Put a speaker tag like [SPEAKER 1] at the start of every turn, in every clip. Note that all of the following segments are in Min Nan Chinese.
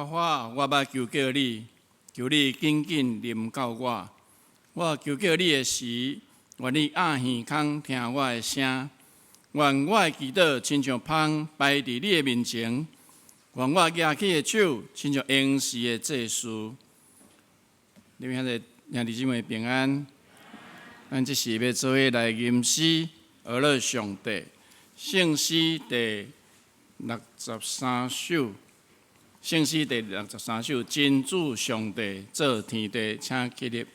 [SPEAKER 1] 華，我欲求告你，求你緊緊臨到我。我求告你的時，願你掩耳孔聽我的聲。願我的祈禱親像香擺佇你的面前，願我舉起的手親像應時的祭司。你們兄弟兄弟姊妹平安。咱這時欲做伙來吟詩，呵咾上帝，聖詩第六十三首，聖詩第六十三首，真主上帝造天地，請起立。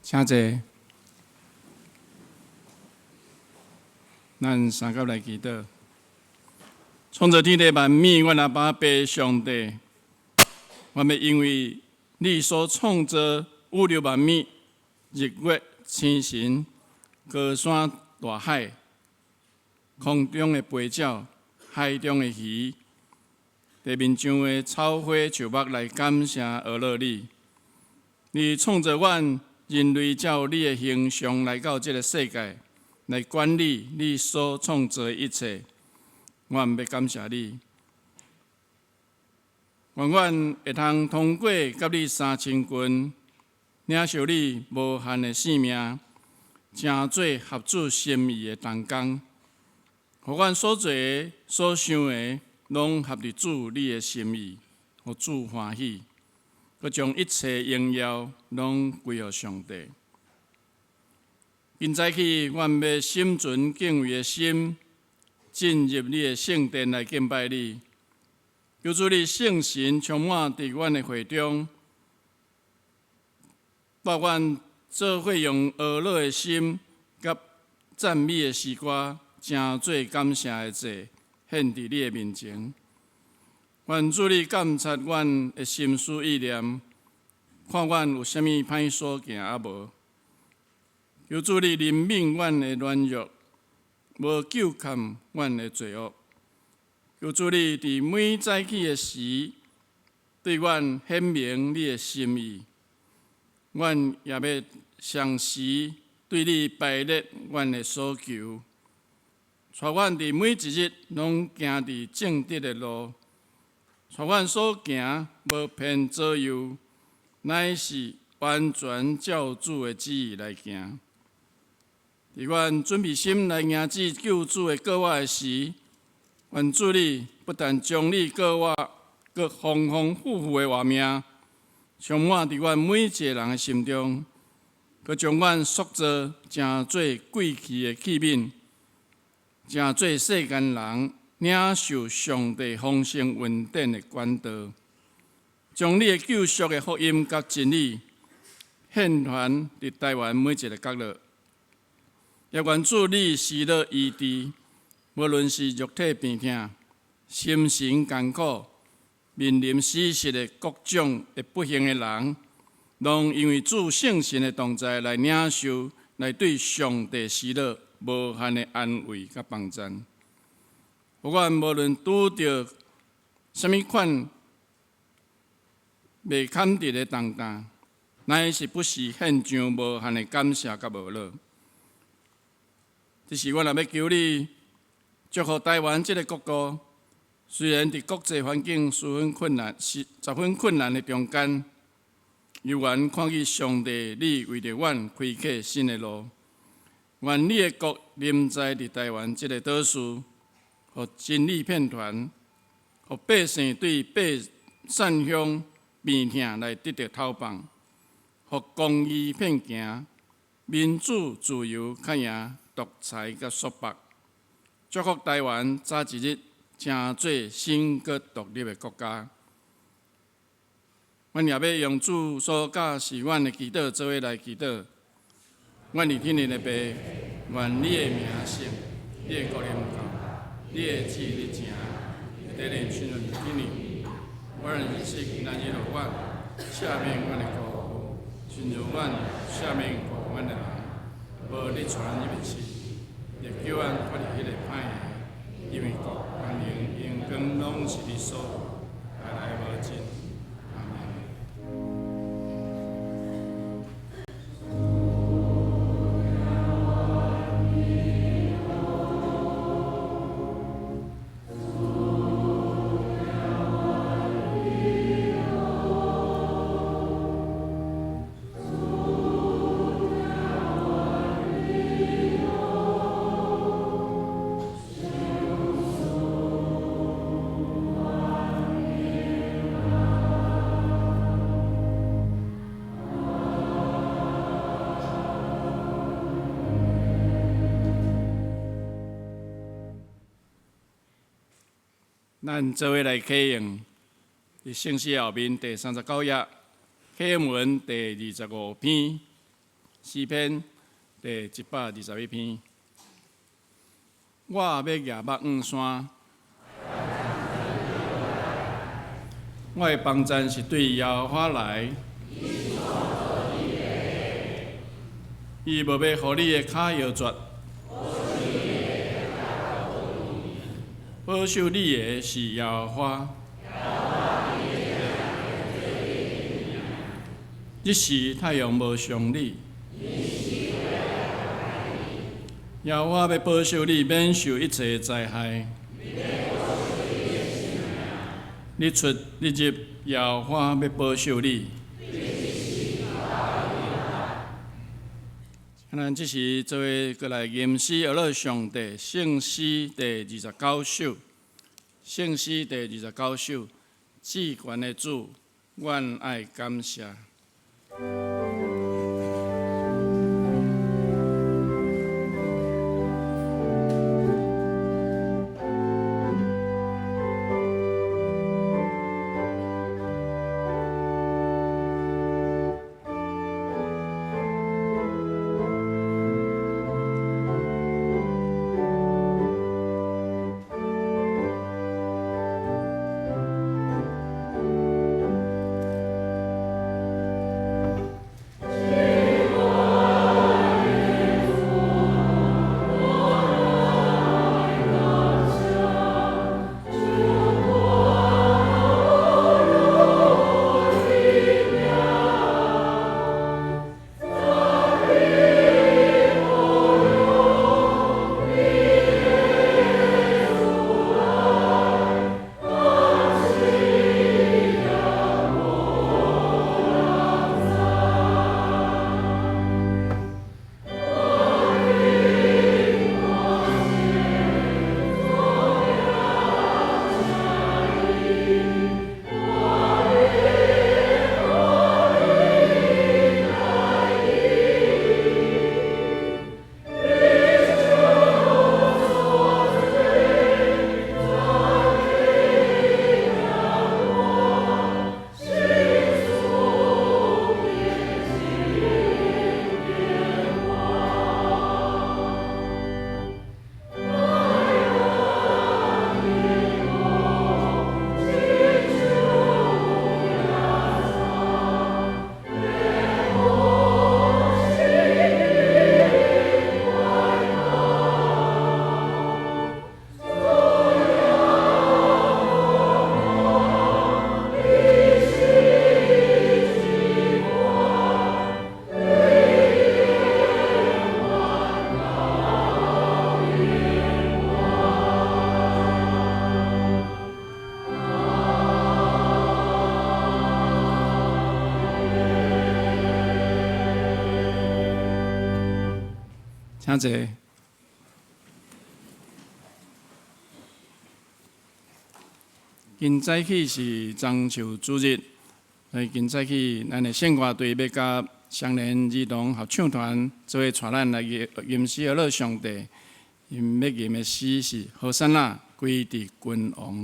[SPEAKER 1] 請坐。咱三甲來祈禱。創造天地萬物，阮阿爸父上帝，阮欲因為你所創造宇宙萬物，日月星辰、高山大海、空中的飛鳥、海中的魚、地面上的草花樹木來感謝呵咾你。你創造阮人類照你的形象來到這个世界，來管理你所創造的一切。阮欲感謝你，願阮會通通過佮你相親近，領受你無限的生命，成做合主心意的同工，予阮所做的、所想的，攏合佇主你的心意，予主歡喜，閣將一切榮耀攏歸予上帝。今早起，阮欲心存敬畏的心，進入你的聖殿來敬拜你。求主你聖神充滿佇阮的會中，帶阮做伙用呵咾的心，佮讚美的詩歌，成做感謝的祭，獻佇你的面前。願主你監察阮的心思意念，看阮有啥物歹所行抑無。求主你憐憫阮的軟弱，無糾纏阮的罪惡。求主你佇每早起的時，對阮顯明你的心意。阮也欲常時對你排列阮的所求，帶阮佇每一日攏行佇正直的路，帶阮所行無偏左右，乃是完全照主的旨意來行。佇阮準備心來迎接救主的過活的時，願主你不但將你過活閣豐豐富富的活命，充滿佇阮每一个人的心中，閣將阮塑造成做貴氣的器皿，成做世間人領受上帝豐盛恩典的管道，將你的救贖的福音佮真理獻傳佇台灣每一个角落。也願主你施樂醫治，無論是肉體病痛、心神艱苦、面臨死實的各種的不幸的人，攏因為主聖神的同在來領受，來對上帝施樂無限的安慰佮幫贊。予阮無論拄著啥物款袂堪得的重擔，乃是不時獻上無限的感謝佮無樂。這時，阮也欲求你祝福台灣這个國度。雖然佇國際環境十分困難，是十分困難的中間，猶原看見上帝你為著阮開啟新的路。願你的國臨在佇台灣這个島嶼，予真理遍傳，予百姓對百散鄉病痛來得著透放，予公義遍行，民主自由較贏獨裁佮束縛。祝福台灣早一日成做新閣獨立的國家。阮也欲用主所教示阮的祈禱做伙來祈禱。阮佇天頂的父，願你的名聖，你的國臨到，你的旨意成，佇地裡親像佇天頂。阮的日食今仔日予阮，赦免阮的過錯，親像阮赦免過阮的人。無你帶阮入試，也救阮脫離彼个歹的，因為國、權能、榮光攏是你所有，來來無盡。阿們。咱做伙來啟用，佇聖詩後面第39頁，啟用文第25篇，詩篇第121篇。我欲舉目向山，我的幫贊是對耶和華來。伊無欲予你的跤搖折。保守你的是耶和華。日時太陽無傷你。耶和華欲保守你，免受一切災害。日出日入，耶和華欲保守你。咱這時做伙閣來吟詩學樂上帝聖詩第二十九首，聖詩第二十九首，至懸的主，阮愛感謝。請坐。今早起是樟樹主日，所以今早起咱的聖歌隊欲佮雙連兒童合唱團做伙帶咱來吟詩歌頌上帝。𪜶欲吟的詩是《和散那歸佇君王》。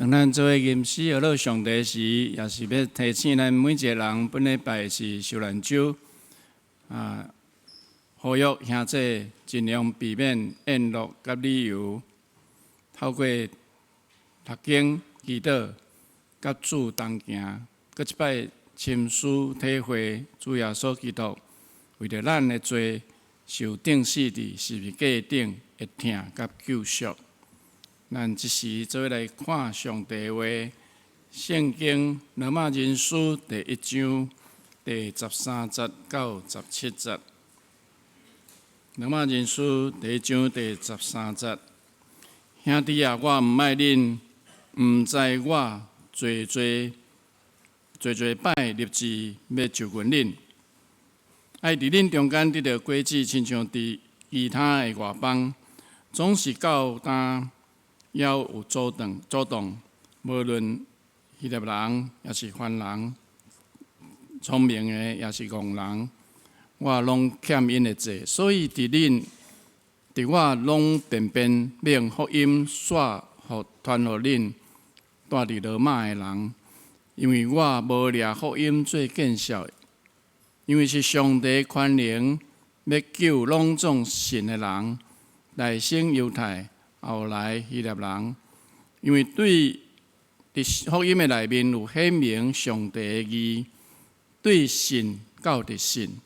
[SPEAKER 1] 當咱做伙吟詩歌頌上帝時，也是欲提醒咱每一个人，本禮拜是受難週，啊，呼籲兄弟盡量避免宴樂佮旅遊，透過讀經、祈禱、佮主同行，閣一擺深思體會主耶穌基督為著咱的罪受釘死佇十字架頂的疼佮救贖。咱這時做伙來看上帝話，聖經羅馬人書第一章第十三節到十七節。羅馬人書第一章第十三節，兄弟啊，我毋愛恁，毋知我濟濟濟濟擺立志欲就近恁，愛佇恁中間得著果子，親像佇其他的外邦，總是到今猶有阻擋，阻擋，無論希臘人抑是凡人，聰明的抑是戇人，我攏欠𪜶的債，所以佇恁佇我攏便便欲用福音煞予傳予恁蹛佇羅馬的人，因為我無掠福音做見笑，因為是上帝權能欲救攏總信的人，內先猶太，後來希臘人。因為對佇福音的內面有顯明上帝的義，對信到佇信，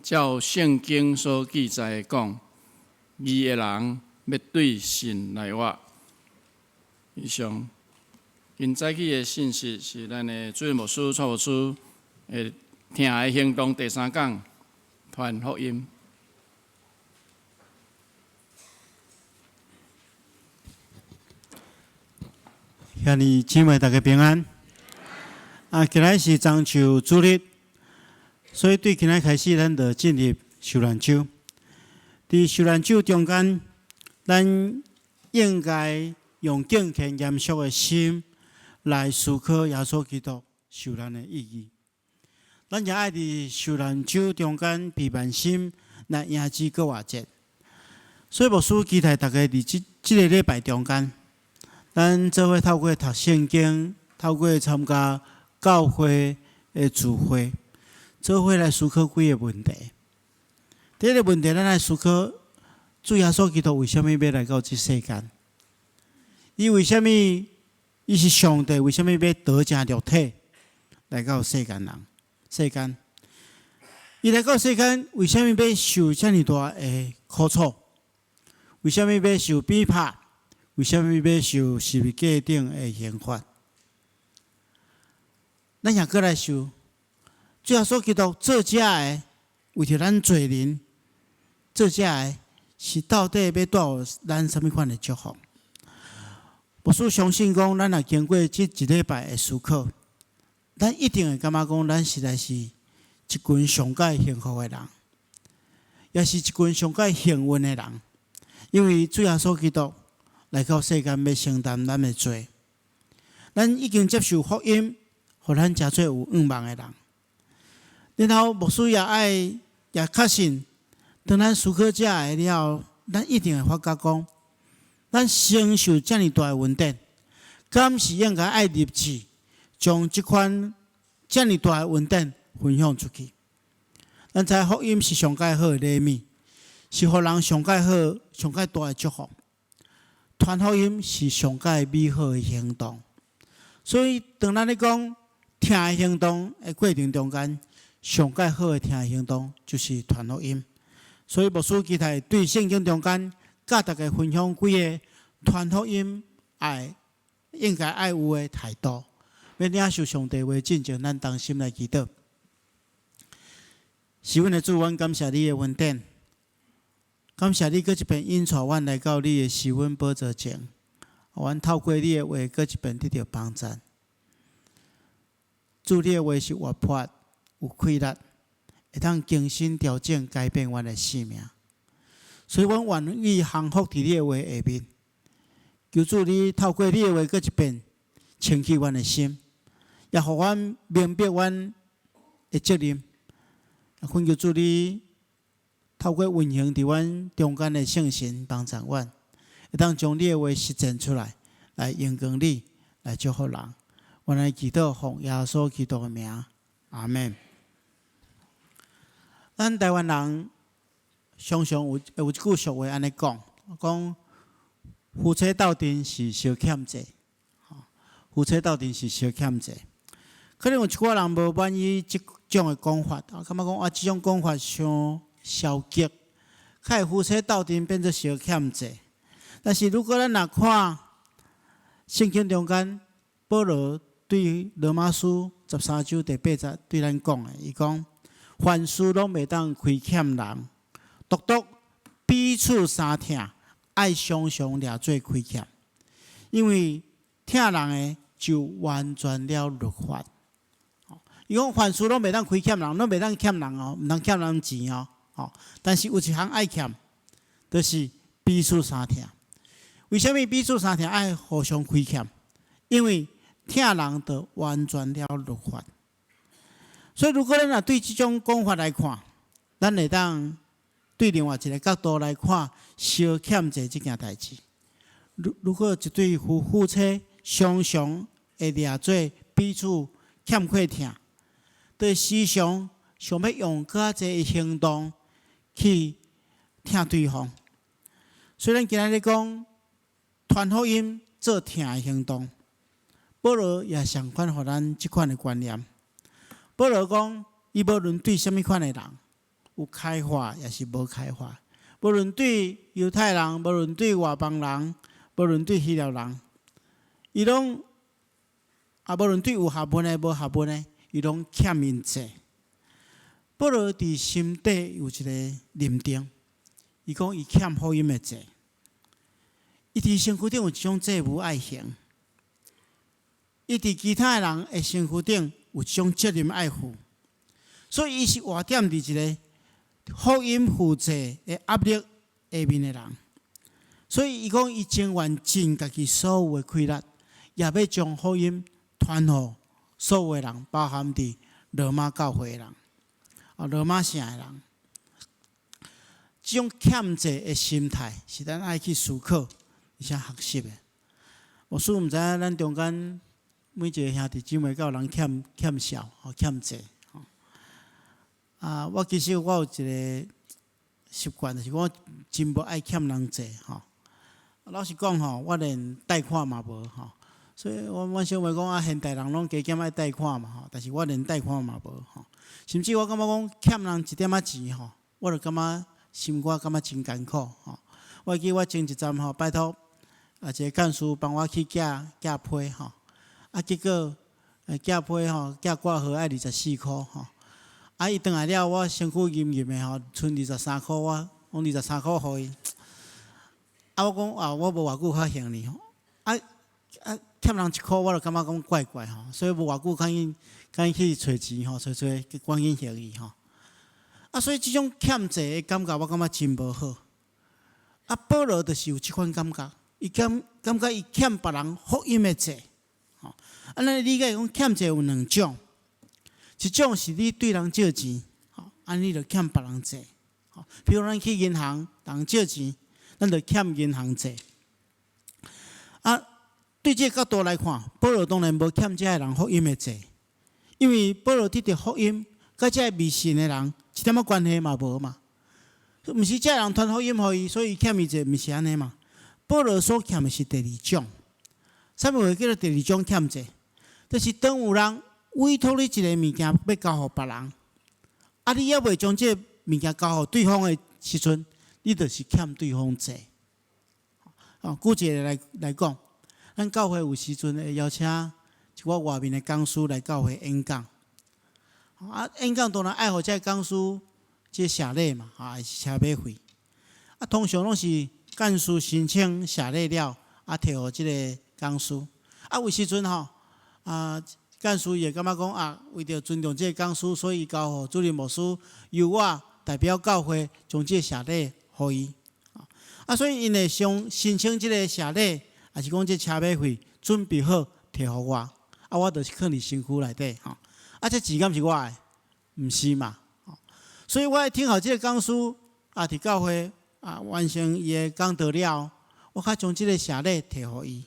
[SPEAKER 1] 照聖經所記載的講，義的人欲對信來活。以上，今早起的信息是咱的主任牧師、蔡牧師的疼的行動第三講，傳福音。
[SPEAKER 2] 兄弟姊妹，大家平安。啊，今仔是中秋主日，所以對今仔開始，咱就進入受難週。佇受難週中間，咱應該用敬虔嚴肅的心來思考耶穌基督受難的意義。咱也愛佇受難週中間備萬心來迎接復活節。所以牧師期待大家佇這這个禮拜中間，咱做伙透過讀聖經，透過參加教會的聚會，做伙來思考幾个問題。第一个問題，咱來思考主耶穌基督為啥物欲來到這世間？伊為啥物？伊是上帝，為啥物欲道成肉體來到世間人？世間，伊來到世間，為啥物欲受遮爾大的苦楚？為啥物欲受鞭拍？為啥物欲受十字架頂的刑罰？咱也閣來想，主耶穌基督做這个，為著咱罪人做這个，是到底欲帶予咱啥物款的祝福？牧師相信講，咱若經過這一禮拜的思考，咱一定會感覺講，咱實在是一群上蓋幸福的人，也是一群上蓋幸運的人，因為主耶穌基督來到世間，欲承擔咱的罪。咱已經接受福音，予咱成做有盼望的人。然後牧師也愛也確信，當咱思考這个了後，咱一定會發覺講，咱承受遮爾大的恩典，敢是應該愛立志將這款遮爾大的恩典分享出去。咱知福音是上蓋好的禮物，是予人上蓋好、上蓋大的祝福。傳福音是上蓋美好的行動。所以，當咱咧講疼的行動的過程中間，上蓋好的疼的行動就是傳福音。所以，牧師期待對聖經中間，佮大家分享幾个傳福音愛應該愛有的態度。欲領受上帝話進前，咱同心來祈禱。是阮的主，阮感謝你的恩典，感謝你閣一遍引帶阮來到你的施恩寶座前，予阮透過你的話閣一遍得著幫助。主，你的話是活潑、有氣力，會當更新、調整、改變阮的生命。所以，阮願意降服佇你的話下面。求主你透過你的話閣一遍清氣阮的心，也予阮明白阮的責任。懇求主你透過運行佇阮中間的聖神幫助阮，會當將你的話實踐出來，來榮光你，來祝福人。阮來祈禱奉耶穌基督的名，阿們。咱台灣人常常有有一句俗話按呢講，講夫妻鬥陣是相欠債，夫妻鬥陣是相欠債。可能有一寡人無滿意這種的講法，感覺講啊，這種講法傷消極，較會夫妻鬥陣變做相欠債。但是如果咱若看聖經中間，保羅對羅馬書13章第8節對咱講的，伊講凡事攏袂當虧欠人，獨獨彼此相疼，愛常常掠做虧欠，因為疼人的就完全了律法。伊講凡事攏袂當虧欠人，攏袂當欠人哦，毋通欠人錢哦。吼，但是有一項愛欠，就是彼此相疼。為啥物彼此相疼愛互相虧欠？因為疼人就完全了律法。所以，如果咱若對這種講法來看，咱會當對另外一个角度來看相欠債這件代誌。如如果一對夫夫妻常常會掠做彼此欠缺疼，就時常想欲用閣較濟的行動去疼對方。雖然今仔日講傳福音做疼的行動。保羅也相款予咱這款的觀念。保羅講，伊無論對啥物款的人，有開化抑是無開化，無論對猶太人，無論對外邦人，無論對希臘人，伊攏啊，無論對有學問的、無學問的，伊攏欠𪜶債。保羅佇心底有一個認定，伊講伊欠福音的債。伊佇身軀頂有一種債務愛還，伊佇其他的人的身軀頂有一種責任愛負，所以伊是活踮佇一個福音負債的壓力下面的人。所以伊講伊情願盡家己所有的氣力，也欲將福音傳予所有的人，包含佇羅馬教會的人，啊，羅馬城的人。這種欠債的心態是咱愛去思考，而且學習的。牧師毋知影咱中間每一个兄弟姊妹敢有人欠欠數、吼欠債。啊，我其實我有一个習慣，就是我真無愛欠人債吼。老實講吼，我連貸款嘛無吼，所以我阮小妹講啊，現代人攏加減愛貸款嘛吼，但是我連貸款嘛無吼。甚至我感覺講欠人一點仔錢吼，我就感覺心肝感覺真艱苦吼。我記我前一陣吼，拜託啊一个幹事幫我去寄寄批吼，啊結果寄批吼，寄掛號愛24箍吼。啊！伊轉來了，我身軀硬硬的吼，賰23箍，我講23箍予伊。啊，我講啊，我無偌久較還你吼。啊啊，欠人1箍，我就感覺講怪怪吼，所以無偌久，趕緊趕緊去揣錢吼，揣揣趕緊還伊吼。啊，所以這種欠債的感覺，我感覺真無好。啊，保羅就是有這款感覺，伊感感覺伊欠別人福音的債。吼，啊，咱理解講欠債有兩種。一種是你對人借錢，吼，按呢就欠別人債。吼，比如咱去銀行，人借錢，咱就欠銀行債。啊，對這個角度來看，保羅當然無欠這个人福音的債，因為保羅得著福音，佮這个未信的人一點仔關係嘛無嘛。毋是這个人傳福音予伊，所以伊欠伊債，毋是按呢嘛。保羅所欠的是第二種，啥物話叫做第二種欠債？就是當有人委託你一个物件欲交予別人，啊，你猶未將這个物件交予對方的時陣，你就是欠對方債。哦，舉一个來來講，咱教會有時陣會邀請一寡外面的講師來教會演講。啊，演講當然愛予這个講師這謝禮嘛，啊，是車馬費。啊，通常攏是幹事申請謝禮了，啊，提予這个講師。啊，有時陣吼，啊，幹事伊會感覺講啊，為著尊重這个講師，所以交予主任牧師由我代表教會將這个謝禮予伊。啊，所以𪜶會先申請這个謝禮，抑是講這車馬費準備好提予我，啊，我就是囥佇身軀內底吼。啊，這錢敢是我的？毋是嘛。所以我愛聽候這个講師啊，佇教會啊完成伊的講道了，我較將這个謝禮提予伊。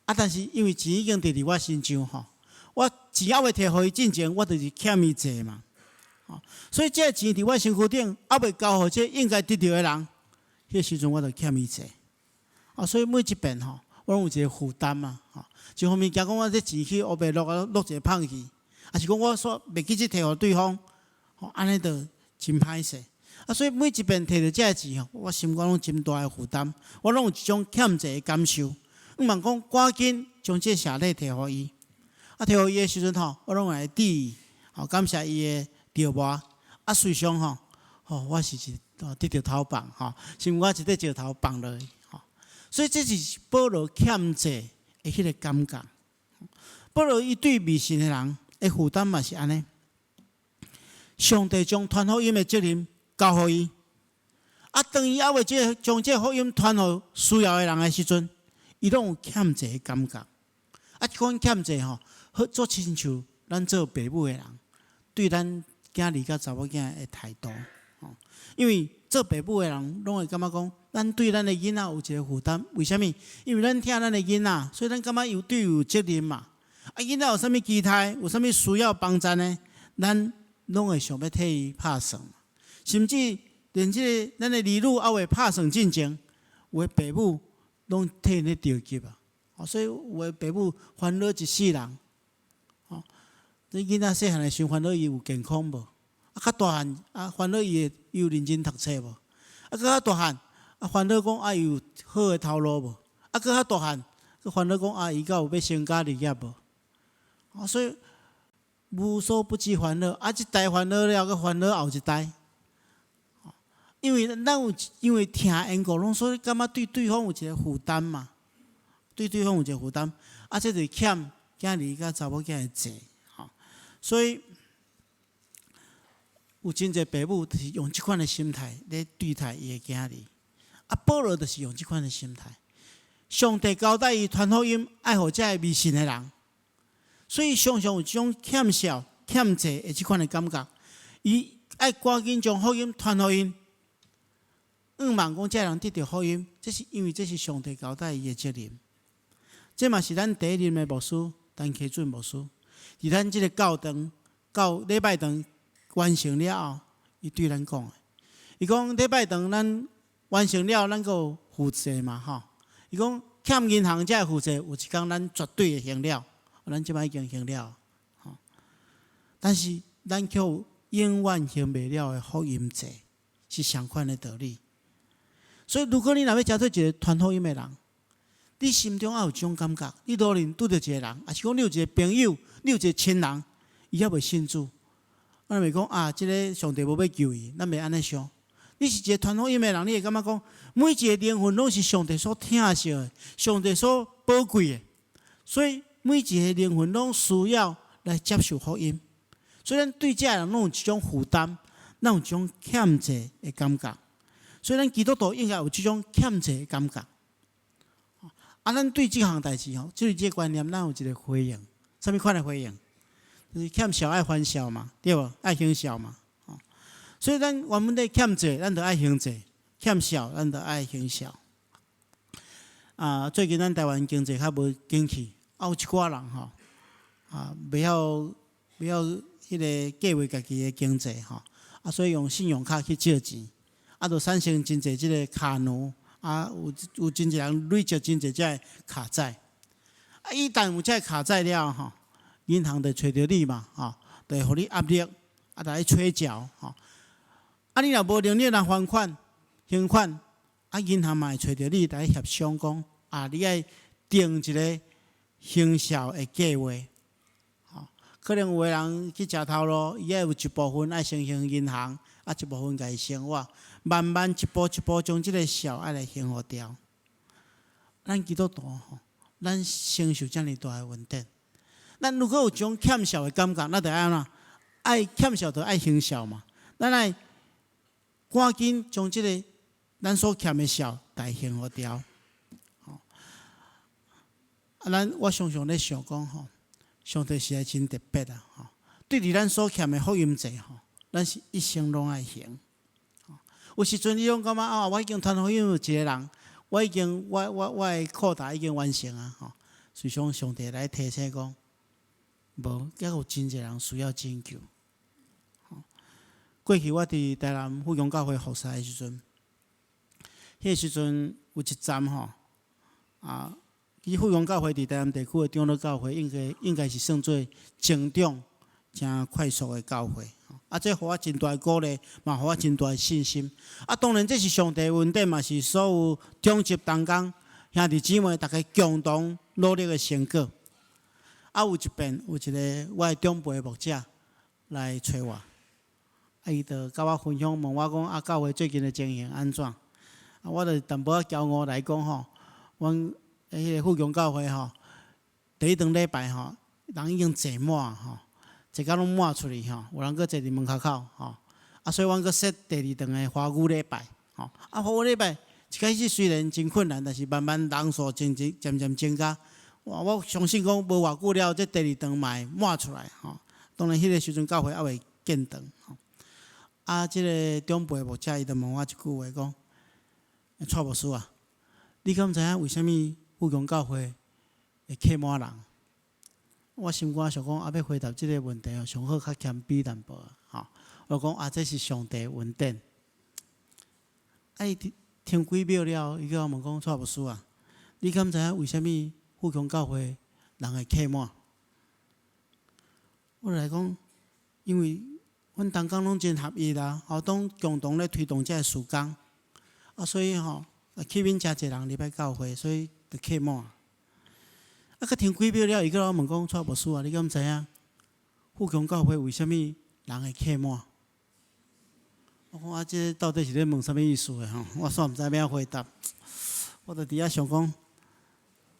[SPEAKER 2] 啊，但是因為錢已經佇佇我身上吼。我錢猶未提予伊進前，我就是欠伊債嘛。所以這個錢佇我身軀頂，猶未交予這應該得著的人，彼時陣我就欠伊債。啊，所以每一遍吼，我攏有一個負擔嘛。吼，一方面驚講我這錢去烏白落啊，落一個芳去，抑是講我煞袂記得提予對方，吼，按呢就真歹勢。啊，所以每一遍提著這个錢吼，我心肝攏真大的負擔，我攏有一種欠債的感受。毋茫講趕緊將這謝禮提予伊。啊，提予伊的時陣吼，我攏會致意，吼，感謝伊的著磨。啊，隨上吼，吼，我是一得著頭放吼，心肝一塊石頭放落去吼。所以這是保羅欠債的彼個感覺。保羅伊對未信的人的負擔嘛是按呢。上帝將傳福音的責任交予伊，啊，當伊猶未這將這福音傳予需要的人的時陣，伊攏有欠債的感覺。啊，這款欠債吼，好做親像咱做爸母的人，對咱囝兒佮查某囝的態度，吼，因為做爸母的人攏會感覺講，咱對咱的囡仔有一个負擔，為啥物？因為咱疼咱的囡仔，所以咱感覺有對伊有責任嘛。啊，囡仔有啥物期待，有啥物需要幫助呢？咱攏會想欲替伊拍算，甚至連這个咱的兒女猶未拍算進前，有的爸母攏替𪜶咧著急啊。所以有的爸母煩惱一世人，吼，你囡仔細漢的時陣煩惱伊有健康無？啊，較大漢啊，煩惱伊會伊有認真讀冊無？啊，閣較大漢啊，煩惱講啊，伊有好的頭路無？啊，閣較大漢，閣煩惱講啊，伊敢有欲成家立業無？啊，所以無所不知煩惱，啊，這代煩惱了，閣煩惱後一代。因為咱有因為疼緣故，攏所以感覺對對方有一個負擔嘛，對對方有一個負擔，啊，這就是欠囝兒佮查某囝的債，吼。所以有真濟爸母就是用這款的心態咧對待伊的囝兒，啊，保羅就是用這款的心態。上帝交代伊傳福音，愛予這个未信的人，所以常常有這種欠數、欠債的這款的感覺，伊愛趕緊將福音傳予𪜶。向望講，這个人得著福音，這是因為這是上帝交代伊的責任。這嘛是咱第一任的牧師陳啟俊牧師，佇咱這個教堂教禮拜堂完成了後，伊對咱講的。伊講禮拜堂咱完成了，咱閣有負債嘛吼。伊講欠銀行這个負債，有一工咱絕對會還了，咱這擺已經還了。吼，但是咱卻有永遠還袂了的福音債，是相款的道理。所以，如果你若欲成做一个傳福音的人，你心中愛有這種感覺。你路面拄著一个人，抑是講你有一個朋友，你有一個親人，伊猶未信主，咱袂講啊，這个上帝無欲救伊，咱袂按呢想。你是一个傳福音的人，你會感覺講，每一个靈魂攏是上帝所疼惜的，上帝所寶貴的，所以每一个靈魂攏需要來接受福音。所以，咱對這个人攏有一種負擔，咱有一種欠債的感覺。所以，咱基督徒應該有這種欠債的感覺。啊，咱對這項代誌吼，對這個觀念，咱有一個回應。啥物款的回應？就是欠數愛還數嘛，對無？愛還數嘛。所以，咱原本咧欠債，咱就愛還債；欠數，咱就愛還數。啊，最近咱台灣經濟較無景氣，啊，有一寡人吼，啊，袂曉彼个計劃家己的經濟吼，啊，所以用信用卡去借錢。啊，就產生真濟這个卡奴，啊，有真濟人累積真濟這个卡債。啊，一旦有這个卡債了吼，銀行就揣著你嘛，吼，就會予你壓力，啊，來催繳，吼。啊，你若無能力來還款、還款，啊，銀行嘛會揣著你來協商講，啊，你愛定一个還數的計劃。吼，可能有的人去食頭路，伊愛有一部分愛先還銀行，啊，一部分家己生活，慢慢一步一步將這个數愛來還予掉。咱基督徒吼，咱承受遮爾大的恩典。咱如果有這種欠數的感覺，咱就愛按怎？愛欠數就愛還數嘛。咱愛趕緊將這个咱所欠的數來還予掉。吼，啊，咱我常常咧想講吼，上帝實在真特別啊！吼，對佇咱所欠的福音債吼，咱是一生攏愛還。有時陣你攏感覺啊，我已經傳福音予一个人，我已經我的擴大已經完成啊！吼，實際上上帝來提醒講，無，猶有真濟人需要拯救。過去我佇台南富強教會服侍的時陣，彼个時陣有一站吼，啊，其實富強教會佇台南地區的長老教會，應該是算做成長誠快速的教會。啊，這予我真大的鼓勵，嘛予我真大的信心。啊，當然這是上帝恩典，嘛是所有長執同工兄弟姊妹逐家共同努力的成果。啊，有一遍有一个我的長輩牧者來揣我，啊，伊就佮我分享，問我講啊，教會最近的情形按怎？啊，我就淡薄仔驕傲來講吼，阮彼个富強教會吼，第一頓禮拜吼，人已經坐滿吼，坐甲攏滿出去吼，有人閣坐佇門跤口吼，啊，所以阮閣設第二頓的華語禮拜吼，啊，華語禮拜一開始雖然真困難，但是慢慢人數漸漸漸漸增加，哇！我相信講無偌久了，這第二頓嘛會滿出來吼。當然，彼个時陣教會猶未建堂吼。啊，這个長輩牧者伊就問我一句話講：蔡牧師啊，你敢知影為啥物富強教會會客滿人？我心肝想講，啊，欲回答這个問題哦，上好較謙卑淡薄吼。我講啊，這是上帝恩典。啊，伊聽聽幾秒了，伊閣我問講：蔡牧師啊，你敢知影為啥物富強教會人會客滿？我來講，因為阮同工攏真合一啦，吼，當共同咧推動這个事工，啊，所以吼，吸引誠濟人入來教會，所以就客滿。啊，閣停幾秒了，伊閣來問講：蔡牧師啊，你敢知影富強教會為啥物人會客滿？我講啊，這到底是咧問啥物意思的吼？我煞毋知欲按怎回答。我就佇遐想講，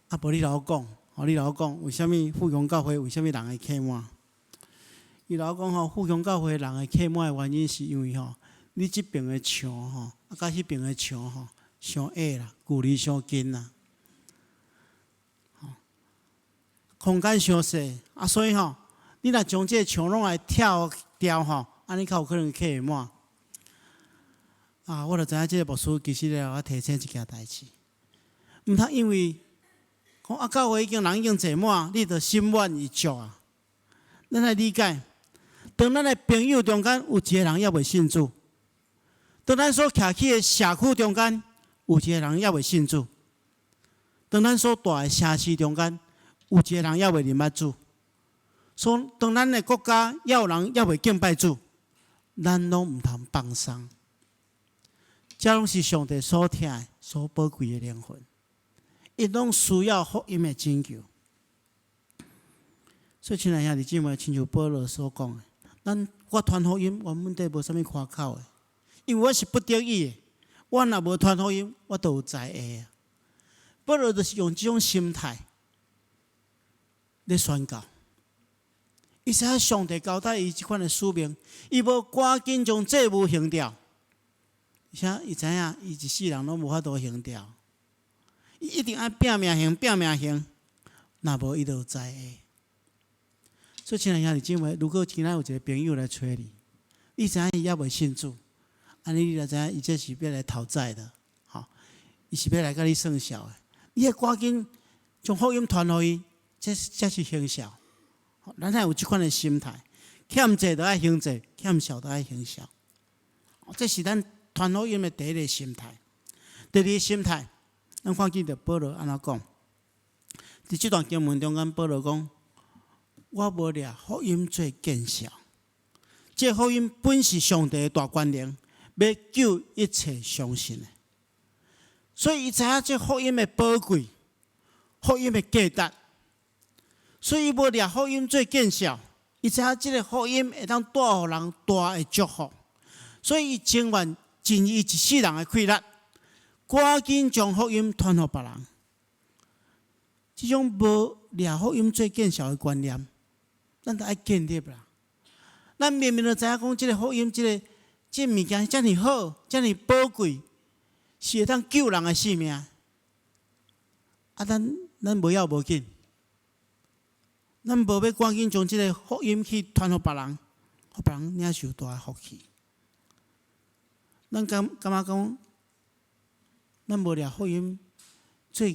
[SPEAKER 2] 啊，無你來我講，吼，你來我講，為啥物富強教會為啥物人會客滿？伊來我講吼，富強教會人會客滿的原因是因為吼，你這爿的牆吼，啊，佮彼爿的牆吼，傷矮啦，距離傷近啦，吼，空間傷細，啊，所以吼，你若將這个牆攏來拆掉吼，按呢較有可能客會滿。啊，我就知影這个牧師其實咧，我提醒一件代誌，毋通因為講啊，教會已經人已經坐滿，你就心滿意足啊。咱愛理解，當咱的朋友中間有一個人猶未信主，當咱所徛起的社區中間有一個人猶未信主，當咱所蹛的城市中間有一個人猶未認捌主，所以當咱的國家猶有人猶未敬拜主，咱攏毋通放鬆。這攏是上帝所疼的、所寶貴的靈魂，𪜶攏需要福音的拯救。所以，親愛兄弟姊妹，親像保羅所講的，咱我傳福音，原本底無啥物誇口的，因為我是不得已的。我若無傳福音，我都有災禍啊。保羅就是用這種心態咧宣告。伊知影上帝交代伊這款的使命，伊無趕緊將債務還掉。而且伊知影，伊一世人攏無法度還掉，伊一定愛拚命還，拚命還，若無伊就有災禍。所以，親愛兄弟姊妹，如果今仔有一個朋友來揣你，你知影伊猶未信主，按呢你就知影伊這是欲來討債的，吼，伊是欲來共你算數的。你愛趕緊將福音傳予伊，這才是行孝。咱愛有這款的心態，欠債就愛還債，欠數就愛還數。這是咱傳福音的第一个心態。第二个心態，咱看見著保羅按怎講？佇這段經文中間，保羅講：我無掠福音做見笑。這福音本是上帝的大權能，欲救一切相信的。所以，伊知影這福音的寶貴，福音的價值。所以，伊無掠福音做見笑，伊知影這个福音會當帶予人大的祝福。所以，伊情願盡伊一世人的氣力，趕緊將福音傳予別人。這種無掠福音做見笑的觀念，咱著愛建立啦。咱明明就知影講，這个福音，這个這个物件遮爾好，遮爾寶貴，是會當救人的性命。啊，咱咱無要無緊，咱無欲趕緊將這个福音去傳予別人，予別人領受大的福氣。咱感感覺講，咱無掠福音做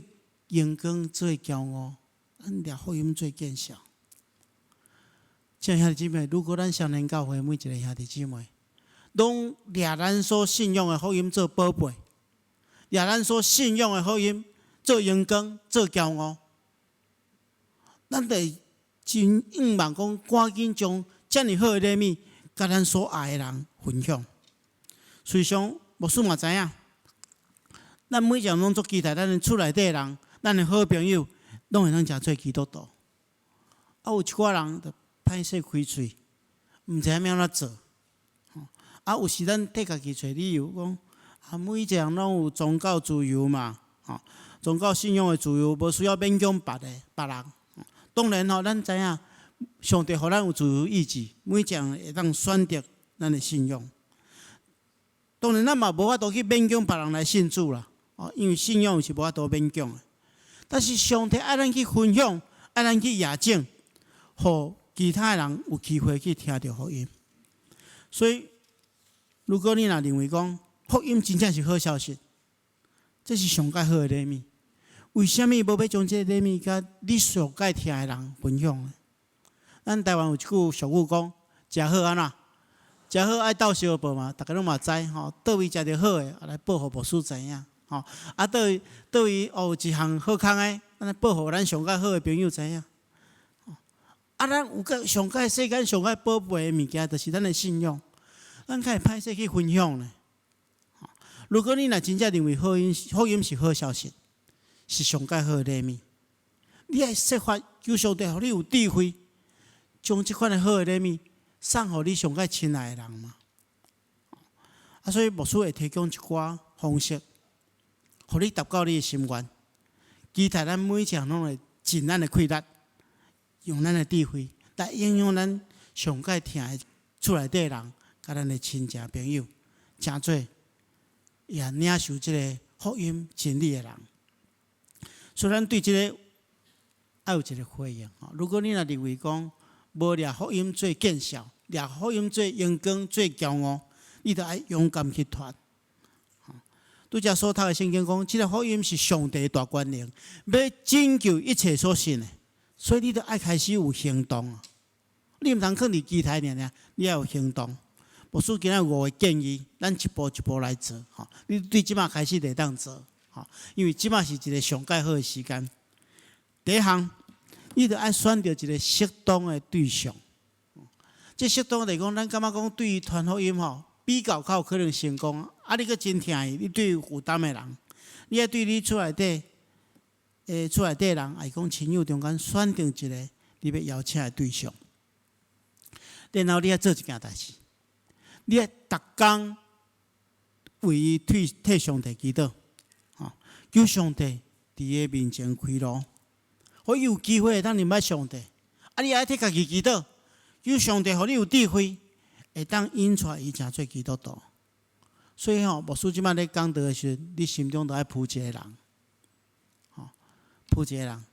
[SPEAKER 2] 榮光，做驕傲，咱掠福音做見笑。親愛兄弟姊妹，如果咱雙連教會每一个兄弟姊妹，攏掠咱所信仰的福音做寶貝，掠咱所信仰的福音做榮光、做驕傲，咱得真向望講，趕緊將遮爾好的禮物，共咱所愛的人分享。事實上，牧師嘛知影，咱每一个人攏足期待咱的厝內底人，咱的好朋友，攏會當成做基督徒。啊，有一寡人就歹勢開喙，毋知影欲按怎做。啊，有時咱替家己揣理由講，啊，每一個人攏有宗教自由嘛，吼，宗教信仰的自由，無需要勉強別個別人。當然吼，咱知影上帝予咱有自由意志，每一個人會當選擇咱的信仰。當然，咱嘛無法度去勉強別人來信主啦，哦，因為信仰是無法度勉強的。但是上帝愛咱去分享，愛咱去驗證，予其他的人有機會去聽著福音。所以，如果你若認為講福音真正是好消息，這是上蓋好的禮物，為啥物無欲將這个禮物共你上蓋疼的人分享呢？咱台灣有一句俗語講：食好按怎？食好愛鬥相報嘛，逐家攏嘛知吼。佗位食著好的，來報予牧師知影吼。啊，佗位佗位哦有一項好康的，咱報予咱上較好的朋友知影。啊，咱有個上蓋世間上蓋寶貝的物件，就是咱的信仰。咱較會歹勢去分享呢。如果你若真正認為福音，福音是好消息，是上蓋好的禮物，你愛設法求上帝，予你有智慧，將這款的好的禮物送予你上蓋親愛的人嘛。啊，所以牧師會提供一寡方式，予你達到你的心願。期待咱每一項攏會盡咱的氣力，用咱的智慧來影響咱上蓋疼的厝內底人，佮咱的親戚朋友，成做也領受這个福音真理的人。所以咱對這个愛有一個回應。如果你若認為講無掠福音做見笑，掠福音做榮光、做驕傲，你著愛勇敢去傳。拄才所讀的聖經講，這个福音是上帝大權能，欲拯救一切所信的。所以你著愛開始有行動啊！你毋通囥佇期待爾爾，你愛有行動。牧師今仔有五个建議，咱一步一步來做。吼，你對這馬開始就會當做。吼，因為這馬是一个上蓋好的時間。第一項，你著愛選著一个適當的對象。這適當來講，咱感覺講對伊傳福音吼，比較較有可能成功。啊，你閣真疼伊，你對伊有負擔的人，你愛對你厝內底，厝內底人，抑是講親友中間選定一个你欲邀請的對象。然後你愛做一件代誌，你愛逐工為伊替替上帝祈禱，吼，求上帝佇伊面前開路，予伊有機會會當認捌上帝。啊，你愛替家己祈禱，求上帝予你有智慧，會當引帶伊成做基督徒。所以吼，牧師這擺咧講道的時陣，你心中都愛浮一个人，吼，浮一个人，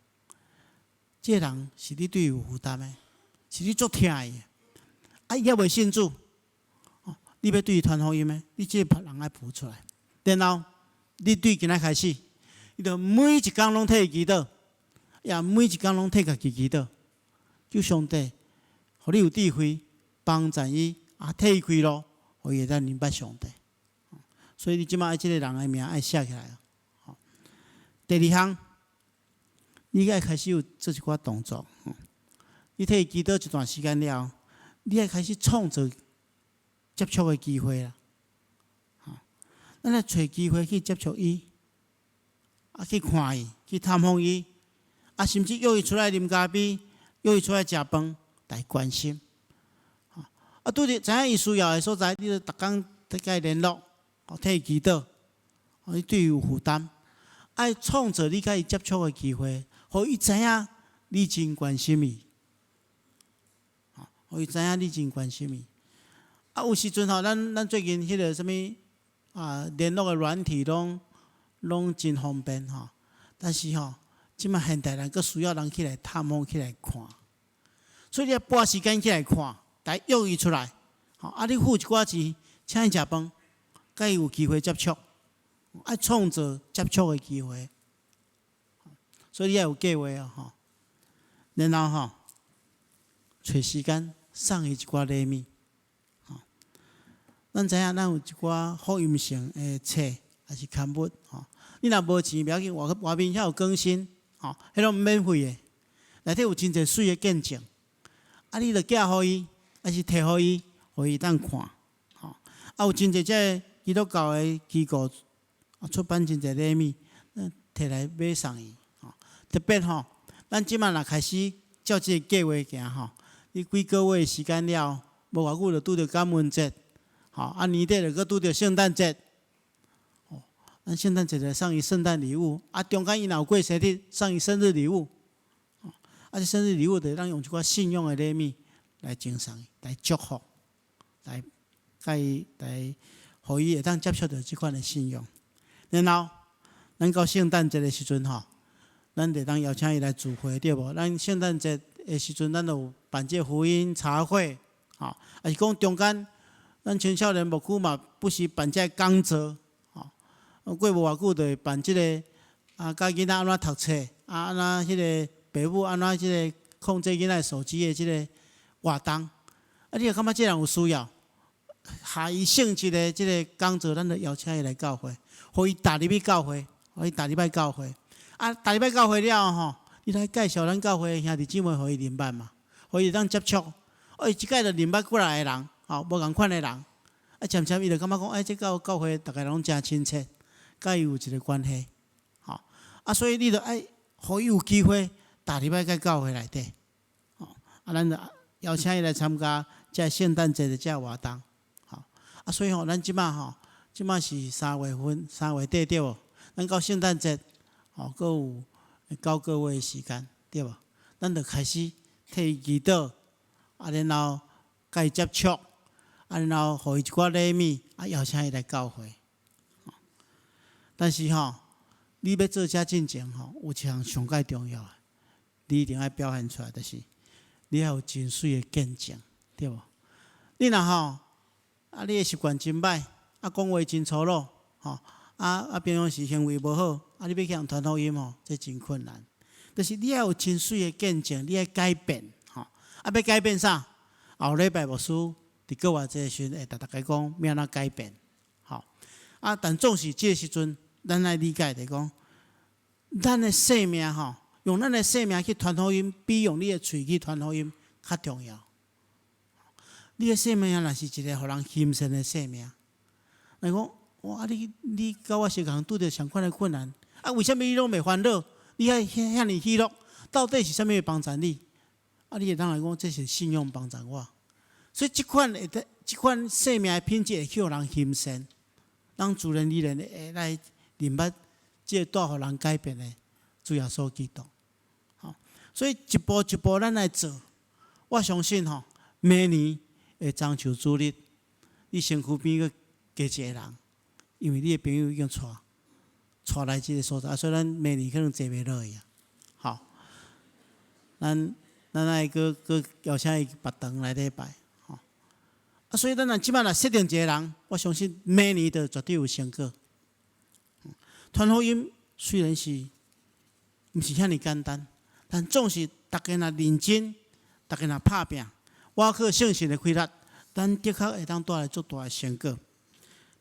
[SPEAKER 2] 這个人是你對伊有負擔的，是你足疼伊的，啊，伊猶未信主，你欲對伊傳福音的，你這个人愛浮出來。然後，你對今仔開始，你著每一工攏替伊祈禱，也每一工攏替家己祈禱，求上帝，予你有智慧，幫助伊，啊，替伊開路，予伊會當認捌上帝。所以你這擺愛這个人的名愛寫起來。第二項，你愛開始有做一寡動作。你替伊祈禱一段時間了後，你愛開始創造接觸的機會啦。咱來揣機會去接觸伊，啊，去看伊，去探訪伊，啊，甚至約伊出來啉咖啡，約伊出來食飯，來關心。啊，拄著知影伊需要的所在，你就逐工共伊聯絡，替伊祈禱，你對伊有負擔，愛創造你共伊接觸的機會，予伊知影你真關心伊，予伊知影你真關心伊。啊，有時陣吼，咱最近彼个啥物啊，聯絡的軟體攏真方便吼，但是吼，這擺現代人閣需要人起來探訪、起來看，所以你愛撥時間起來看，來約伊出來，吼，啊，你付一寡錢，請伊食飯，共伊有機會接觸，愛創造接觸的機會，所以你愛有計劃哦，吼。然後吼，揣時間送伊一寡禮物，吼。咱知影咱有一寡福音性的冊，抑是刊物，吼。你若無錢，袂要緊，外面遐有更新，吼，彼攏免費的，內底有真濟媠的見證。啊，你著寄予伊，抑是提予伊，予伊會當看，吼。啊，有真濟這个基督教的機構出版真濟禮物，提來買送伊，吼。特別吼，咱這擺若開始照這个計劃行吼，你幾個月的時間了，無偌久就拄著感恩節，吼，啊年底就閣拄著聖誕節，哦，咱聖誕節就送伊聖誕禮物，啊中間伊若有過生日，送伊生日禮物，啊這生日禮物就會當用一寡信仰的禮物來贈送伊，來祝福，來共伊來，予伊會當接觸著這款的信仰。然後，咱到聖誕節的時陣吼，咱就會當邀請伊來聚會，對無？咱聖誕節的時陣，咱就有辦這個福音茶會，吼，抑是講中間，咱青少年牧區嘛，不時辦這個講座，吼，過無偌久就會辦這个啊，教囡仔按怎讀冊，啊，按怎彼个爸母按怎這个控制囡仔手機的這个活動，啊，你若感覺這个人有需要，合伊性質的這个講座，咱就邀請伊來教會，予伊踏入去教會，予伊踏入來教會。啊，逐禮拜教會了吼，你來介紹咱教會兄弟姊妹予伊認捌嘛，予伊會當接觸。哦，伊一擺就認捌過來的人，吼，無仝款的人。啊，漸漸伊就感覺講，欸，這教會逐家攏誠親切，佮伊有一個關係，吼。啊，所以你著愛予伊有機會，逐禮拜來教會內底，吼。啊，咱就邀請伊來參加這聖誕節的這活動，吼。啊，所以吼，咱這馬吼，這馬是3月份，3月底對無？咱到聖誕節，吼，閣有9個月的時間，對無？咱就開始替伊祈禱，啊，然後佮伊接觸，啊，然後予伊一寡禮物，啊，邀請伊來教會。但是吼，你欲做這進前吼，有一項上蓋重要的，你一定愛表現出來，就是你愛有真媠的見證，對無？你若吼，啊，你的習慣真歹，啊，講話真粗魯，吼，啊，平常時行為無好，啊，你欲去予人傳福音吼，這真困難。就是你愛有真媠的見證，你愛改變，吼，啊，欲改變啥？後禮拜牧師佇閣偌濟的時陣會逐逐家講欲按怎改變，吼。啊，但總是這个時陣，咱愛理解著講，咱的生命吼，用咱的生命去傳福音，比用你的喙去傳福音較重要。你的生命若是一個予人欣羨的生命，來講，哇！你佮我相仝拄著相款的困難，啊，為啥物你攏袂煩惱？你還遐爾喜樂，到底是啥物會幫助你？啊，你會當來講，這是信仰幫助我。所以這款會得，這款生命的品質會去予人欣羨，人自然而然會來認捌這個帶予人改變的主耶穌基督。吼，所以一步一步咱來做，我相信吼，明年會中秋主日，你身軀邊閣加一個人，因為你的朋友已經帶來這個所在，所以咱明年可能坐袂落去啊。吼，咱愛閣邀請伊別堂來禮拜，吼。啊，所以咱若這擺若設定一個人，我相信明年就絕對有成果。傳福音雖然是毋是遐爾簡單，但總是逐家若認真，逐家若拍拚，倚靠聖神的氣力，咱的確會當帶來足大的成果。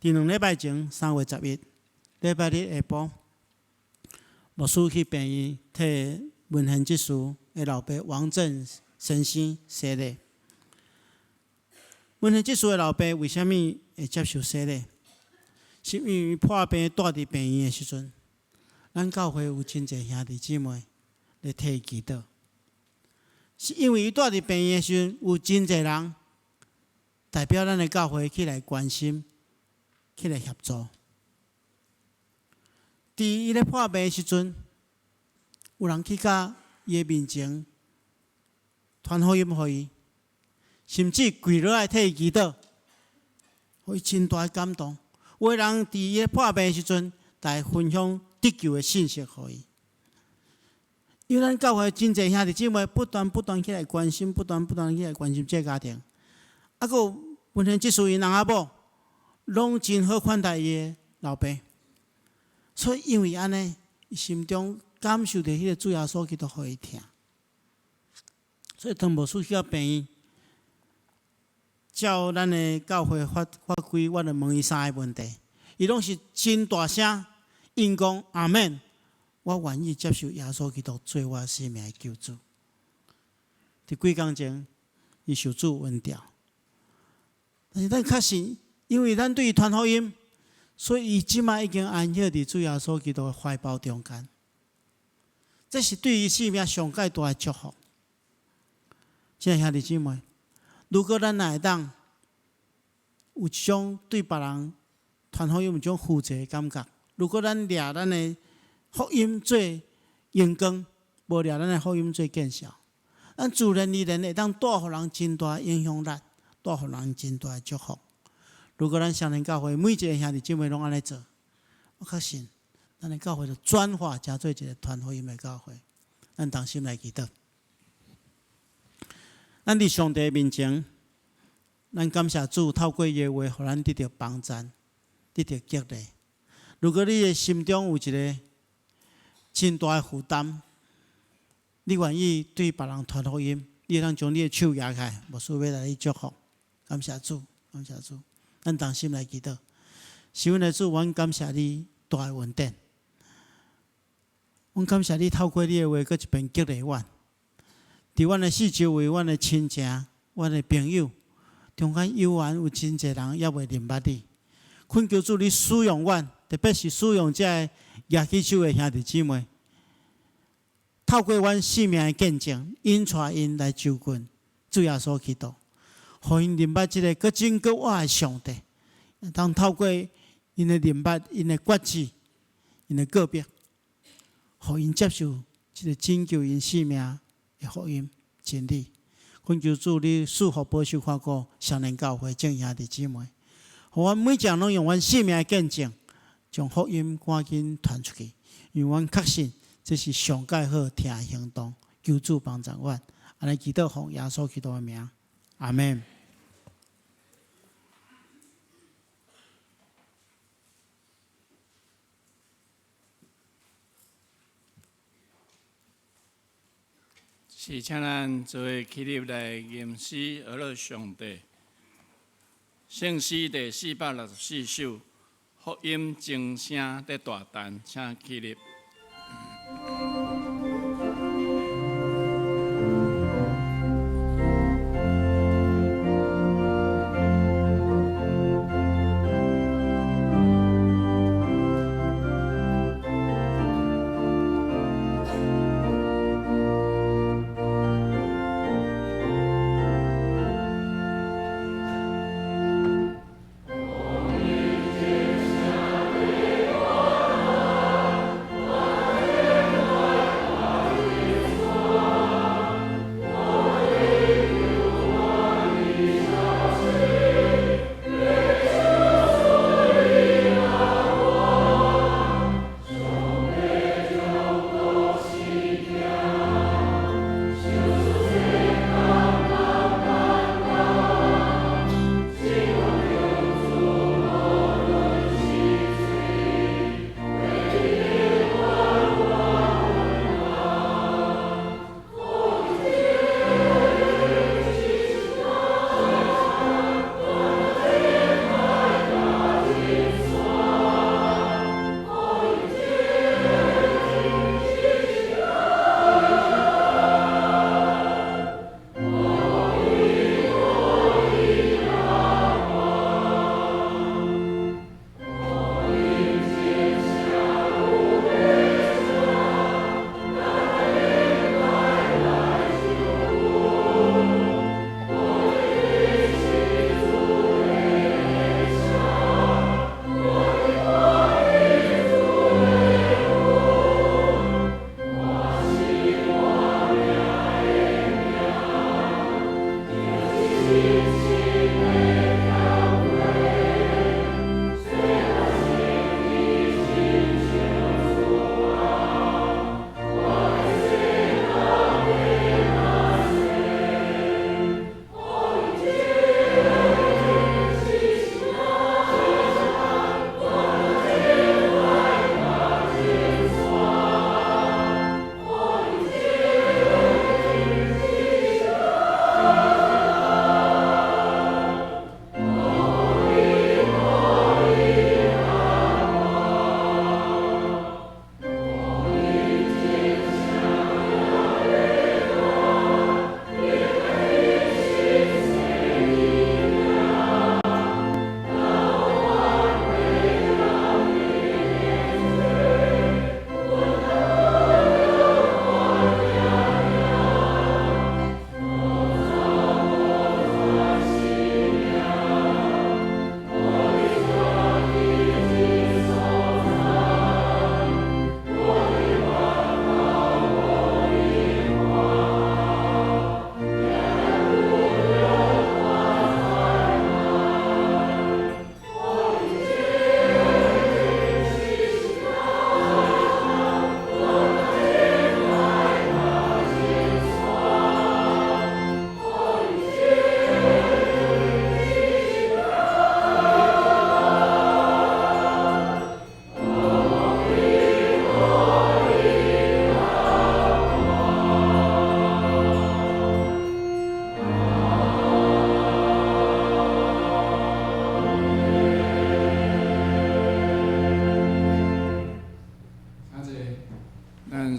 [SPEAKER 2] 佇2禮拜前，3月11，禮拜日下晡，牧師去病院替文賢執事的老爸王振先生洗禮。文賢執事的老爸為啥物會接受洗禮？是因為破病蹛佇病院的時陣，咱教會有真濟兄弟姊妹咧替伊祈禱。是因為伊蹛佇病院的時陣，有真濟人代表咱的教會起來關心、起來協助。佇伊咧破病的時陣，有人去佮伊的面前傳福音予伊，甚至跪落來替伊祈禱，予伊真大的感動。有的人佇伊咧破病的時陣，來分享得救的信息予伊。因為咱教會真濟兄弟姊妹不斷不斷起來關心，不斷不斷起來關心這個家庭。啊，閣有文賢執事𪜶翁仔某，攏真好款待伊的老爸。所以因為按呢，伊心中感受著彼個主耶穌基督予伊疼。所以當牧師去到病院，照咱的教會法規，我就問伊三个問題，伊攏是真大聲應講阿們。我願意接受耶穌基督做我生命的救主。佇幾工前，伊受主恩召。但是咱確信，因為咱對伊傳福音，所以伊這馬已經安息佇主耶穌基督的懷抱中間。這是對伊生命上蓋大的祝福。親愛兄弟姊妹，如果咱若會當有一種對別人傳福音有一種負責的感覺，如果咱掠咱的福音做榮光，無掠咱的福音做見笑，咱自然而然會當帶予人真大的影響力，帶予人真大的祝福。如果咱雙連教會每一个兄弟姊妹攏按呢做，我確信咱的教會就轉化成做一个傳福音的教會。咱同心來祈禱。咱佇上帝面前，咱感謝主透過伊的話，予咱得著幫贊，得著激勵。如果你的心中有一个真大的負擔，你願意對別人傳福音，你會當將你的手舉起來，牧師欲來你祝福。感謝主，感謝主，咱同心來祈禱。是阮的主，阮感謝你大的恩典。阮感謝你透過你的話，閣一遍激勵阮。佇阮的四周圍，阮的親情、阮的朋友中間，猶原有真濟人猶未認捌你。懇求主，你使用阮，特別是使用這个舉起手的兄弟姊妹，透過阮生命的見證，引帶𪜶來就近主耶穌基督，予𪜶認捌這个閣真閣活的上帝。當透過𪜶的認捌、𪜶的決志、𪜶的告白，予𪜶接受這个拯救𪜶性命的福音真理。懇求主，你賜福保守看顧雙連教會眾兄弟姊妹，予阮每一人攏用阮生命的見證，將福音趕緊傳出去。因為阮確信這是上蓋好聽的行動。求主幫助阮，按呢祈禱奉耶穌基督的名，阿們。
[SPEAKER 1] 是，請咱做伙起立來吟詩阿樂上帝。聖詩第464首，福音鐘聲佇大陳，請起立。
[SPEAKER 3] 福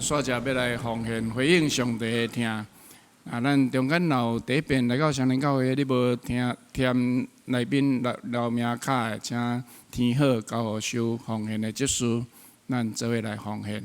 [SPEAKER 1] 煞者欲來奉獻回應上帝的疼。啊，咱中間若有第一遍來到雙連教會，你無聽填內面留名卡的，請填好交予收奉獻的執事，咱做伙來奉獻。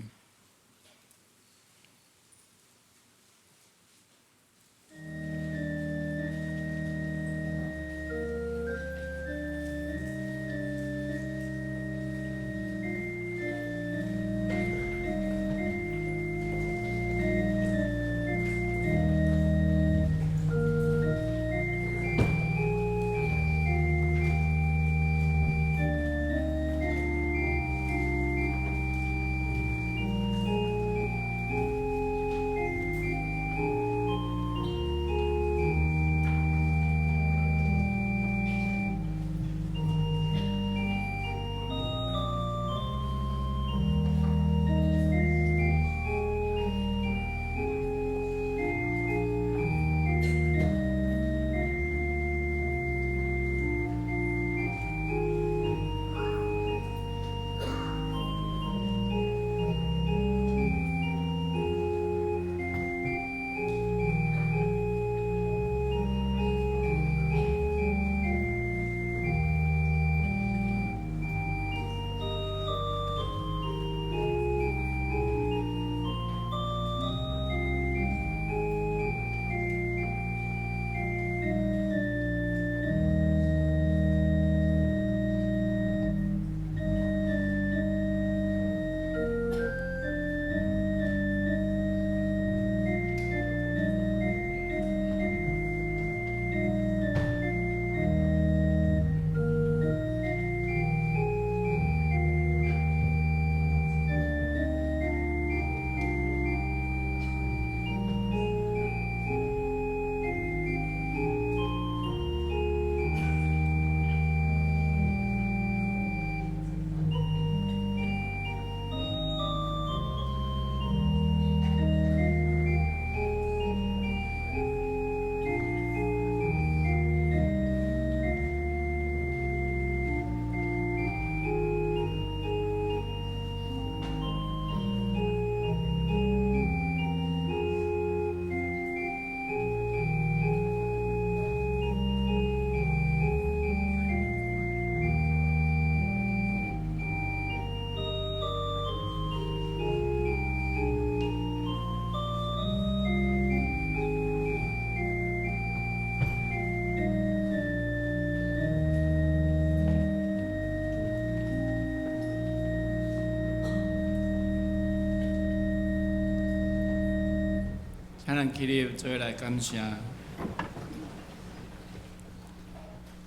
[SPEAKER 1] 請咱起立，做伙來感謝。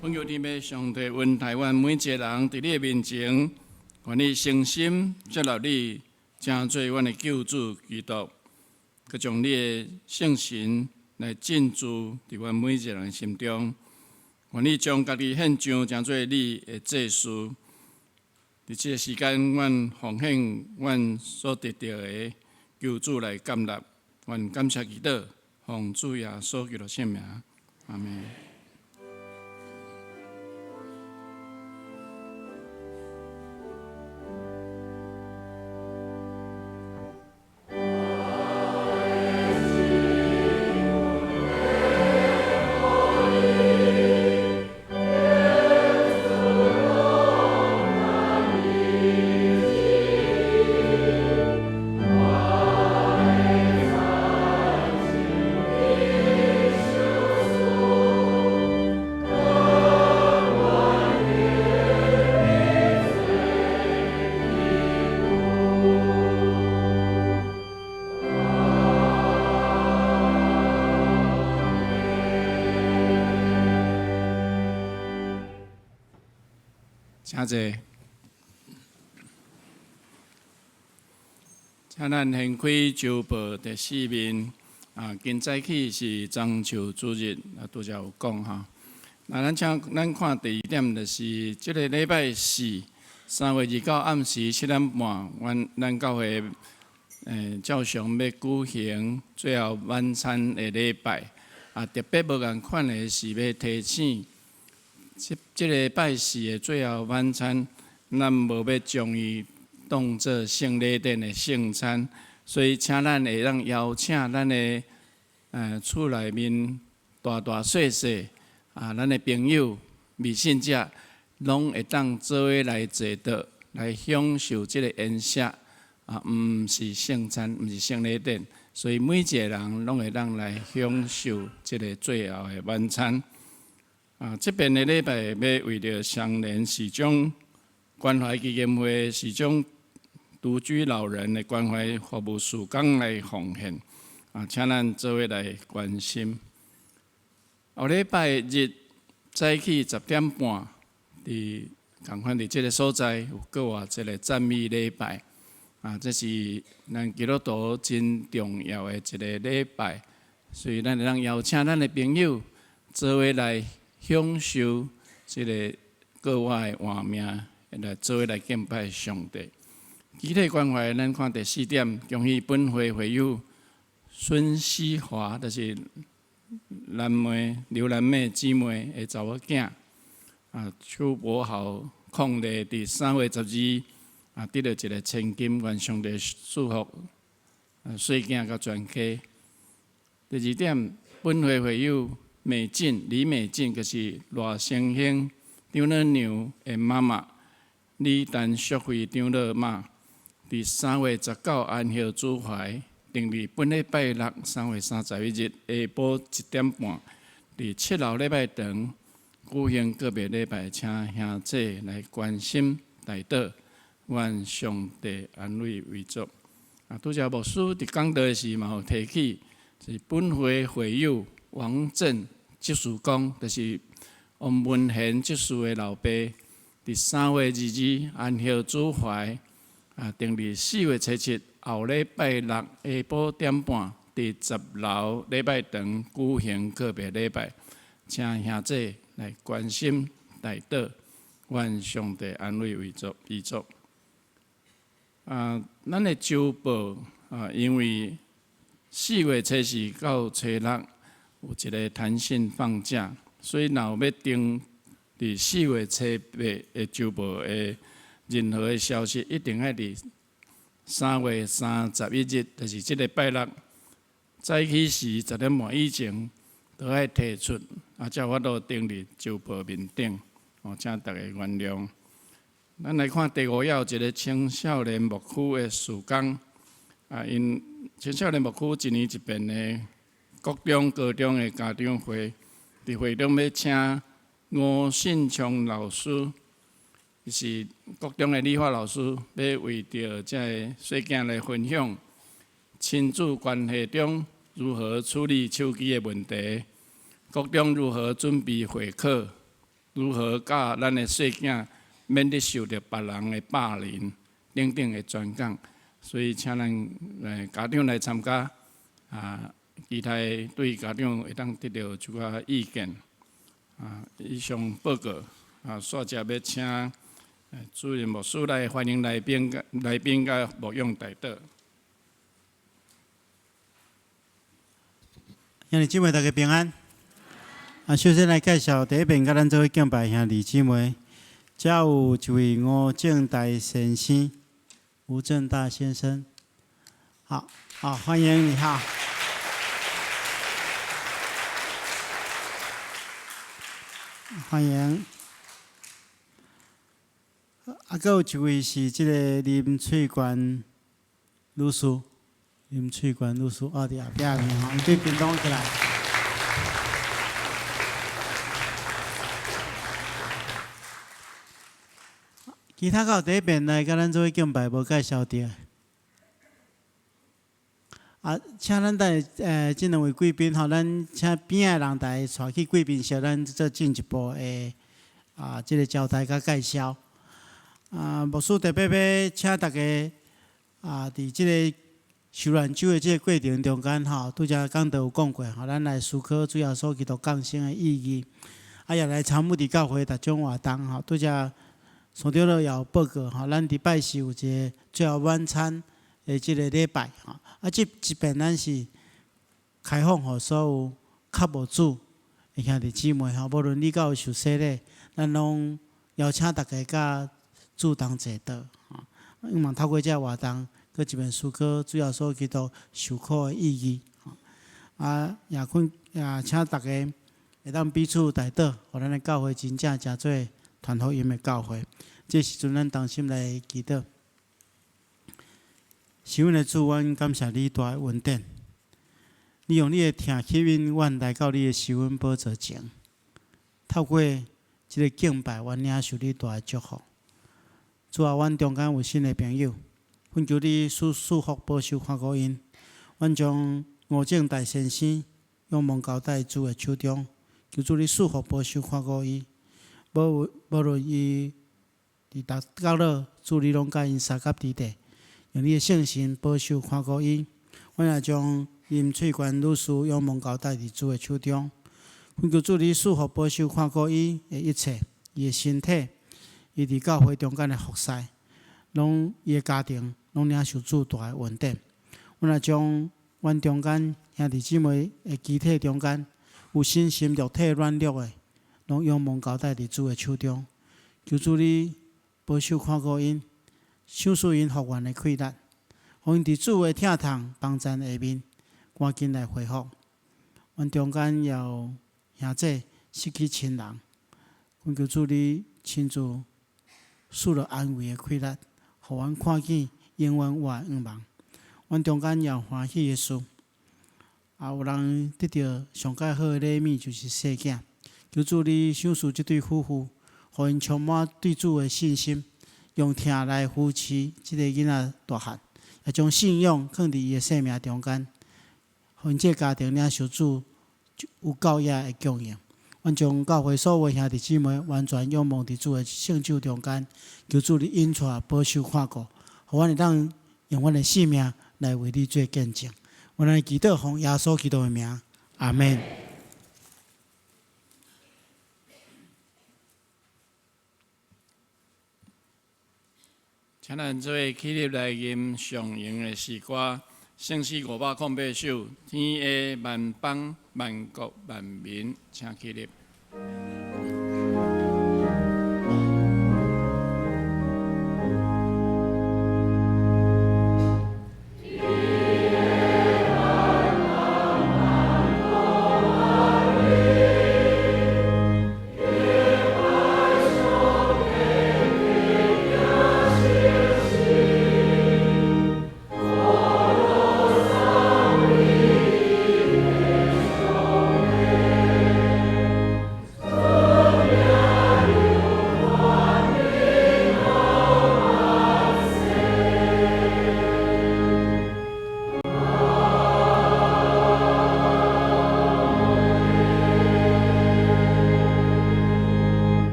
[SPEAKER 1] 阮求天父上帝恩待阮每一个人，佇你的面前，願意誠心接納你，成做阮的救主基督，閣將你的聖神來進駐佇阮每一个人心中。願意將家己獻上，成做你的祭司。佇這个時間，阮奉獻阮所得著的，求主來接納。阮感謝祈禱，奉主耶穌基督聖名，阿們。請坐。請咱掀開週報第四面。啊，今早起是棕樹主日，啊，拄才有講吼。那咱請咱看第二點，就是這个禮拜四，3月29暗時7點半，阮咱教會照常欲舉行最後晚餐的禮拜。啊，特別無仝款的是欲提醒，這這个拜四的最後晚餐，咱無欲將伊當做聖禮典的聖餐，所以請咱會當邀請咱的厝內面大大細細啊，咱的朋友、未信者，攏會當做伙來坐桌來享受這個筵席啊，毋是聖餐，毋是聖禮典，所以每一個人攏會當來享受這個最後的晚餐。啊，這遍的禮拜欲為著雙連市長關懷基金會市長獨居老人的關懷服務事工來奉獻，啊，請咱做伙來關心。後禮拜日早起10點半，佇仝款佇這个所在有閣外一个讚美禮拜，啊，這是咱基督徒真重要的一个禮拜，所以咱會當邀請咱的朋友做伙來享受這个閣外的活命，來做伙來敬拜上帝。肢體關懷，咱看第四點，恭喜本會會友孫思華，就是蘭妹劉蘭妹姊妹的查某囝，啊，邱伯豪伉儷佇3月12啊，得著一个千金，願上帝祝福細囝佮全家。第二點，本會會友美靜李美靜，就是賴成興長老娘的媽媽李陳淑惠長老媽。佇3月19安息主懷，定佇本禮拜六3月31日下晡1點半，佇7樓禮拜堂舉行告別禮拜，請兄姊來關心代禱，願上帝安慰遺族。啊，拄才牧師佇講道的時嘛有提起，是本會會友王振執事工，就是王文賢執事的老爸，佇3月22安息主懷。啊，定佇4月初7後禮拜六下晡點半，佇10樓禮拜堂舉行告別禮拜，請兄姊來關心代禱，願上帝安慰遺族遺族。啊，咱的週報啊，因為4月初4到初六有一个彈性放假，所以若有欲訂佇4月初8的週報的任何的消息，一定愛佇3月31日，就是這个拜六早起時10點半以前，都愛提出，啊，才有法度登佇週報面頂，哦，請大家原諒。咱來看第五頁一个青少年牧區的事工，啊，𪜶青少年牧區一年一遍的國中、高中的家長會，佇會中欲請吳信聰老師。伊是國中的理化老師，欲為著這个細囝來分享親子關係中如何處理手機的問題，國中如何準備會考，如何教咱的細囝免得受著別人的霸凌等等的專講，所以請咱家長來參加，啊，期待對家長會當得著一寡意見。啊，以上報告，啊，煞接欲請主任牧師來歡迎來賓，來賓佮牧養代禱。
[SPEAKER 2] 兄弟姊妹，大家平安。啊，首先來介紹第一遍佮咱做伙敬拜兄弟姊妹，遮有一位吳正大先生，吳正大先生，好，好，歡迎你哈。歡迎。啊，閣有一位是這个林翠娟女士，林翠娟女士，哦，佇後壁面吼，𪜶對屏東過來。其他閣有第一遍來佮咱做伙敬拜無介紹著。啊，請咱等下這兩位貴賓吼，咱請邊仔的人來帶去貴賓室，咱做進一步的啊，這个交代佮介紹。啊，牧師特別欲請大家啊，佇這个受難週的這个過程中間吼，拄才講道有講過吼，咱來思考主耶穌基督降生的意義，啊，也來參與佇教會逐種活動吼。拄才宋長老也有報告吼，咱佇拜四有一个最後晚餐的這个禮拜吼，啊，這一遍咱是開放予所有較無主的兄弟姊妹吼，無論你敢有受洗禮，咱攏邀請大家佮主同齊桌吼，希望透過這个活動，閣一面思考主耶穌基督受苦的意義。啊，也懇也請大家會當彼此代禱，予咱的教會真正成做傳福音的教會。這時陣，咱同心來祈禱。是阮的主，阮感謝你大的恩典。你用你的疼吸引阮來到你的施恩寶座前，透過這个敬拜，阮領受你大的祝福。主啊，阮中間有新的朋友，懇求你賜福保守看顧𪜶。阮將吳正大先生仰望交在主的手中，求主你賜福保守看顧伊。無論伊佇佗角落，主你攏佮𪜶相佮佇地，用你的聖神保守看顧伊。阮也將林翠娟女士仰望交代佇主的手中，懇求主你賜福保守看顧伊的一切，伊的身體，伊佇教會中間的服侍，攏伊的家庭攏領受主大的恩典。阮也將阮中間兄弟姊妹的肢體中間有身心肉體軟弱的，攏仰望交代佇主的手中，求主你保守看顧𪜶，賞賜𪜶復原的氣力，予𪜶佇主的疼痛幫贊下面，趕緊來恢復。阮中間也有兄弟失去親人，懇求主你親自賜予安慰的氣力，予阮看見永遠活的願望。阮中間也有歡喜的事，也有人得著上蓋好的禮物，就是細囝。求主你賞賜這對夫婦，予𪜶充滿對主的信心，用疼來扶持這个囡仔大漢，也將信仰放佇伊的生命中間，予𪜶這个家庭領受主有夠額的供應。阮將教會所有兄弟姊妹完全仰望佇主的聖手中間，求主你引帶保守看顧，予阮會當用阮的性命來為你做見證。阮來祈禱，奉耶穌基督的名，阿門。
[SPEAKER 1] 請咱做伙起立來吟上榮的詩歌，聖詩508首，天下萬邦萬國萬民，請起立。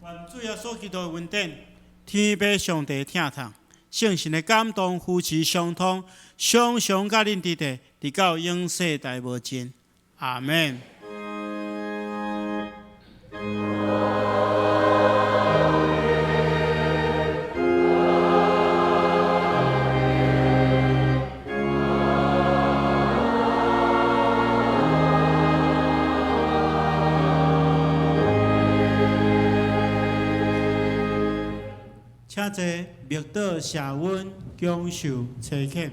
[SPEAKER 2] 願主耶穌基督的恩典，天父上帝疼痛，聖神的感動、扶持、相通，常常佮恁佇地，直到永世代無盡。阿門。請坐，默禱謝恩，享受差遣。